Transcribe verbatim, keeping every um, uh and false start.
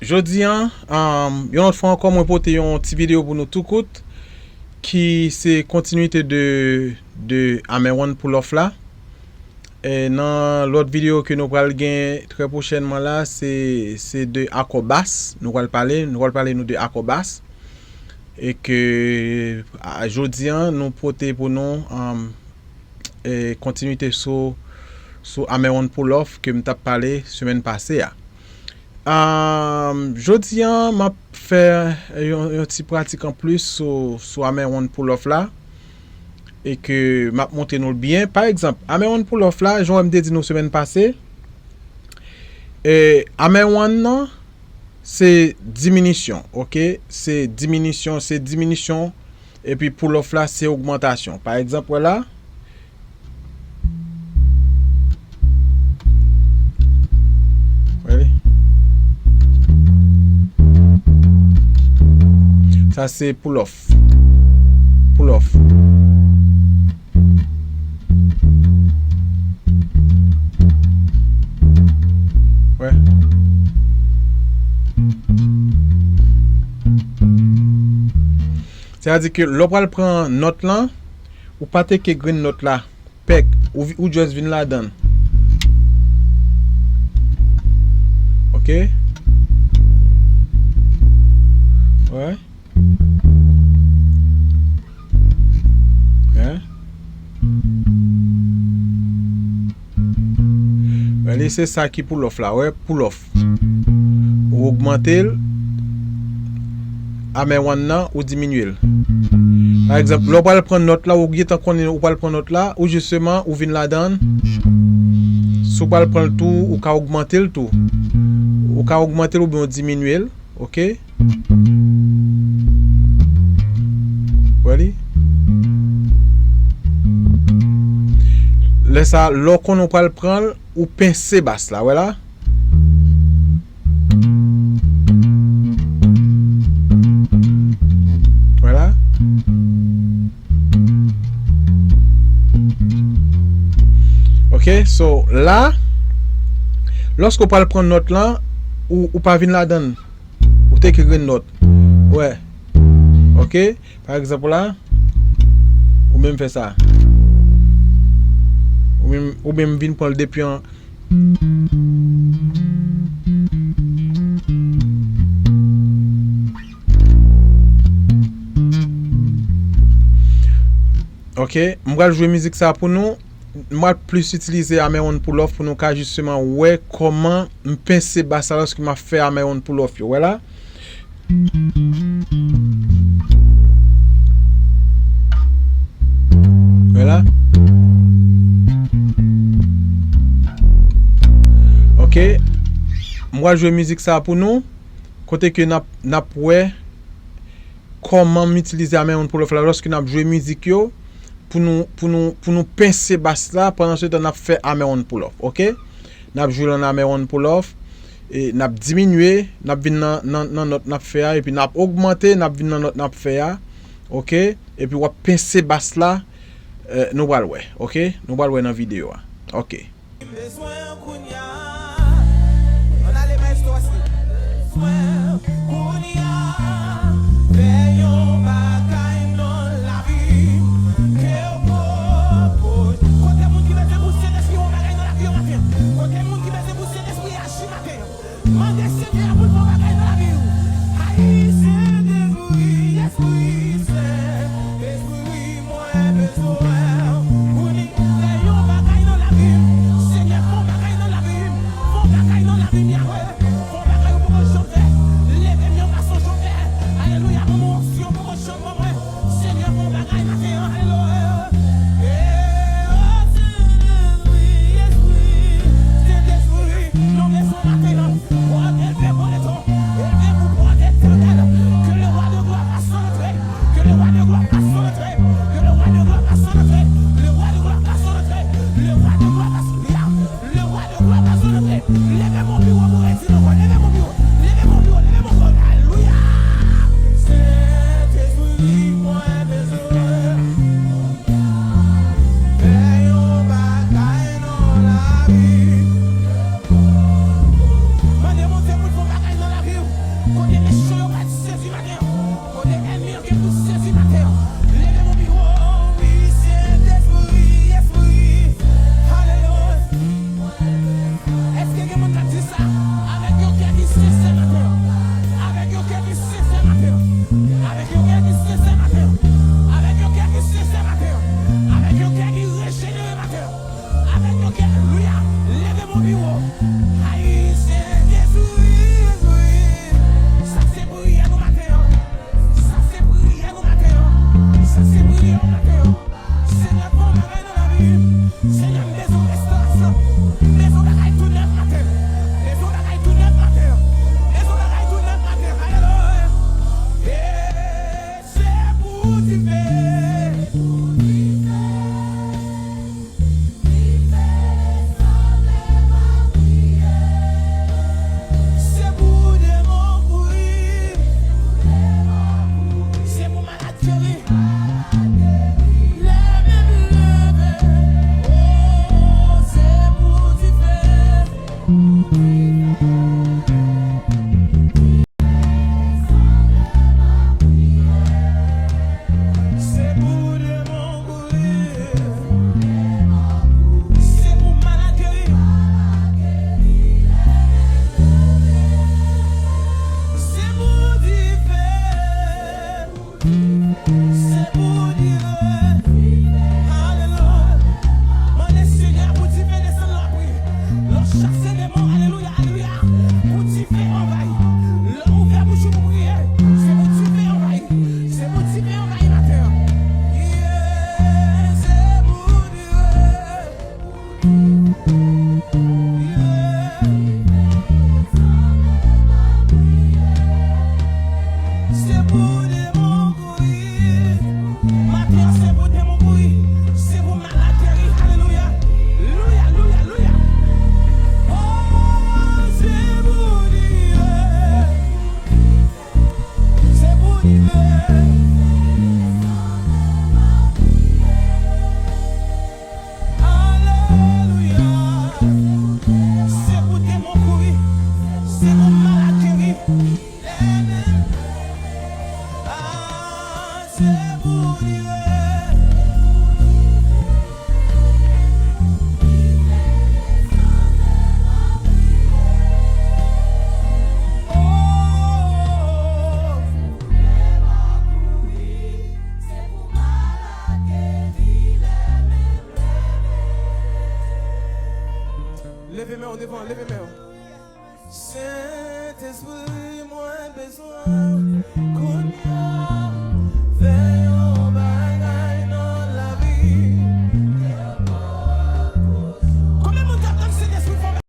Jodi a, um, yon lòt fwa ankò, mwen pote yon ti videyo pou nou tou kout, ki se kontinite de, de Amè One Pull Off la. E nan lòt videyo ke nou pral gen trè pwochènman la, se, se de akò bas. Nou pral pale, nou pral pale nou de akò bas. E ke, a, jodi a, nou pote pou nou, um, e, kontinite sou, sou Amè One Pull Off ke m t ap pale semèn pase a. Um, jodi a, m ap fè yon, yon ti pratik anplis sou, sou Amè One Pull Off la. E ke m ap montre nou l byen. Pa egzanp, Amè One Pull Off la, jan w wè m te di nou semèn pase, e, Amè One nan, se diminisyon, oke? Se diminisyon, se diminisyon, epi pull off la, se ogmantasyon. Pa egzanp, wè la. Ready? Sa se pull off. Pull off. Wè. Sètadi ke lè w pral pran nòt lan, ou pa teke grenn nòt la, pèk, ou, vi- ou just vin ladan l. Oke? Wè. Hein? Wè, li se sa ki pull off la, wè, pull off. Ou ogmante l, Amè One nan, ou diminye l. Pa egzanp, lè w pral pran nòt la, ou gentan konnen ou pral pran nòt la, ou jisteman, ou vin ladan l. Si w pral pran l tou, ou ka ogmante l tou. Ou ka ogmante l oubyen w diminye l. Oke? Wè li? Lè sa, lè w konnen w pral pran l, ou pense bas la, wè la? Wè la? Oke, so, la, lòske w pral pran nòt lan, ou, ou pa vin ladan l. Ou te ekri grenn nòt. Wè. Oke? Pa egzanp la, ou menm fè sa. Ou menm, ou menm vin pran l depi an. Oke, m pral jwe mizik sa pou nou. M pral plis itilize Amè One Pull Off pou nou ka jisteman wè kòman m pense bas la lòske m ap fè Amè One Pull Off yo. Wè la? Wè la? Oke. M pral jwe mizik sa pou nou. Kote ke n ap, n ap wè kòman m itilize Amè One Pull Off la lòske n ap jwe mizik yo pou nou, pou nou, pou nou pense bas la, pandan se tan n ap fè Amè One Pull Off, oke? N ap jwe l an Amè One Pull Off, e n ap diminye, n ap vin nan, nan, nan nòt n ap fè a, epi n ap ogmante, n ap vin nan nòt n ap fè a, oke? Epi w ap pense bas la, e, nou pral wè, oke? Nou pral wè nan videyo a, oke. Bezwen kounye a. Ann ale, maestro Wesley. Bezwen kounye a. Fè yon bagay nan lavi m ke w poko. Kote moun ki bezwen pou Sentespri yon bagay nan lavi yo maten? Kote moun ki bezwen pou Sentespri aji maten? Mande Senyè a pou l fè yon bagay nan lavi w. Ay, Sentespri, Espri Sen, Espri mwen bezwen w pou li fè yon bagay nan lavi m. Senyè, fè yon bagay nan lavi m. Fè yon bagay nan lavi m, Yahweh. Fè yon bagay ou poko janm fè. Leve m yon fason Jovè. Alelouya, ban m yon onksyon ou poko janm ban mwen. Senyè, fè yon bagay maten an, alelouya. Eh, oh, Sentespri, Espri, Sentespri, nou bezwen maten an. Pòte l fè bon letan. Leve pou pòte etènèl. Que le roi de gloire passe entrer. Que le roi de gloire passe entrer. Que le roi de gloire passe entrer. men w devan, leve men w. Sentespri, mwen bezwen w.